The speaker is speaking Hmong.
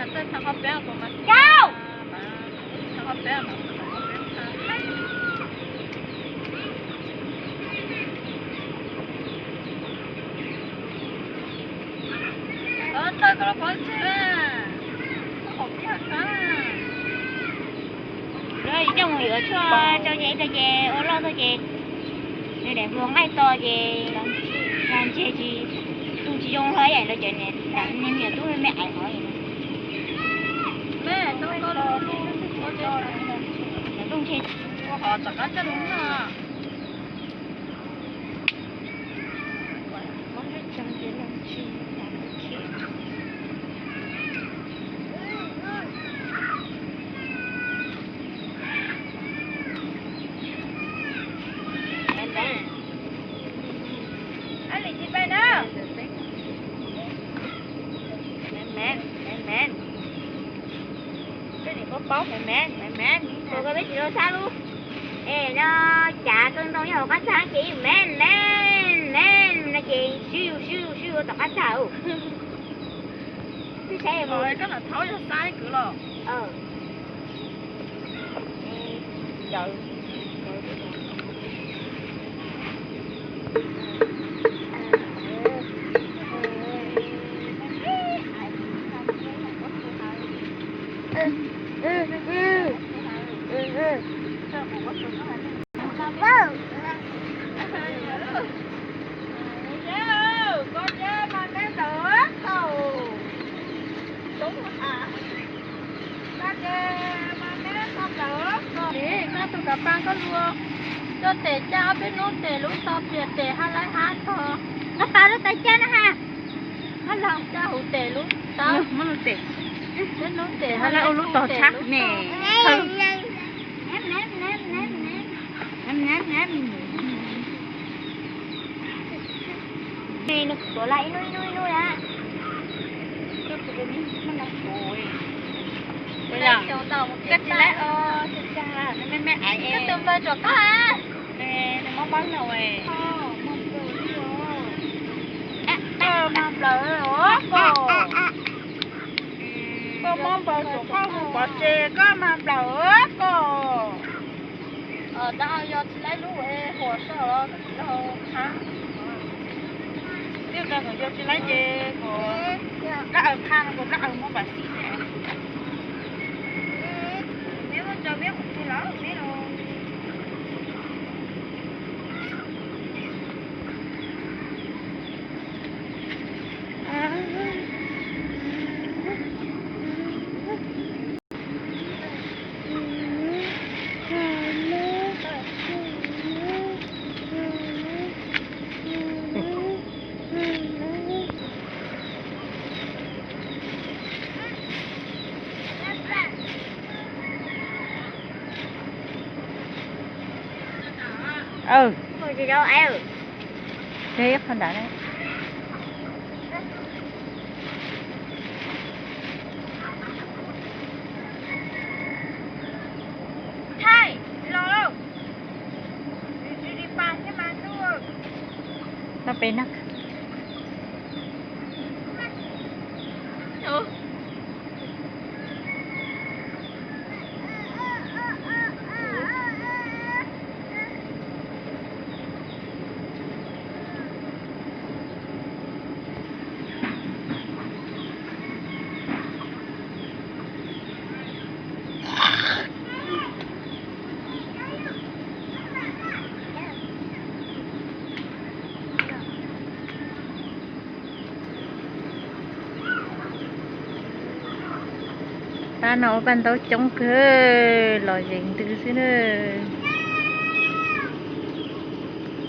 Lawv coj mus yuav tshuaj rau ces ib co ces ua loj tuaj ces nws daim hluas nqaij to ces ntshe tsis, tu tsis zoo hlo ib yam li cov niam tub me me aiv hov. Ua koj peb tsis tau sab lub, es no cav kawg ntau nyob hauv qab txaj ces me me me no ces swb swb swb ua tom qab txaj. Twb saib koj los thaub yog xab kwv los. Koj tus kav pa koj lua, coj tes caj ob peb hnub tes lub tau plias tes hab laib hab tog. Koj pa lub tais caj na ha. Hab los caj huv tes lub tau. Muab lub tes, peb hnub tes hab laib ua lub tog tshab ne. Nws tuav lawm ib hnub ib hnub ib hnub na. Koj tsis laib, me me aiv, koj tus npawg tsuam koj. Nws mob mob no. Koj mag nplawm os koj. Koj mob npawg tsuam koj hu pov tseg, koj mag nplawm os koj. Dab yog tsis laib lub huam soj los koj tsis tau qhab. Twb tau kom yog tsis laib ces kom dab aws qhab no kom dab aws muab pam xim. Meb muab tso meb qhov twg los meb los. Qhov ntawd. Thaij los lauj. Tsis tsis pas thiab mas ntuj. No peb no. Pab no ua paj ntaub coob kawg los zes ntws xwb na.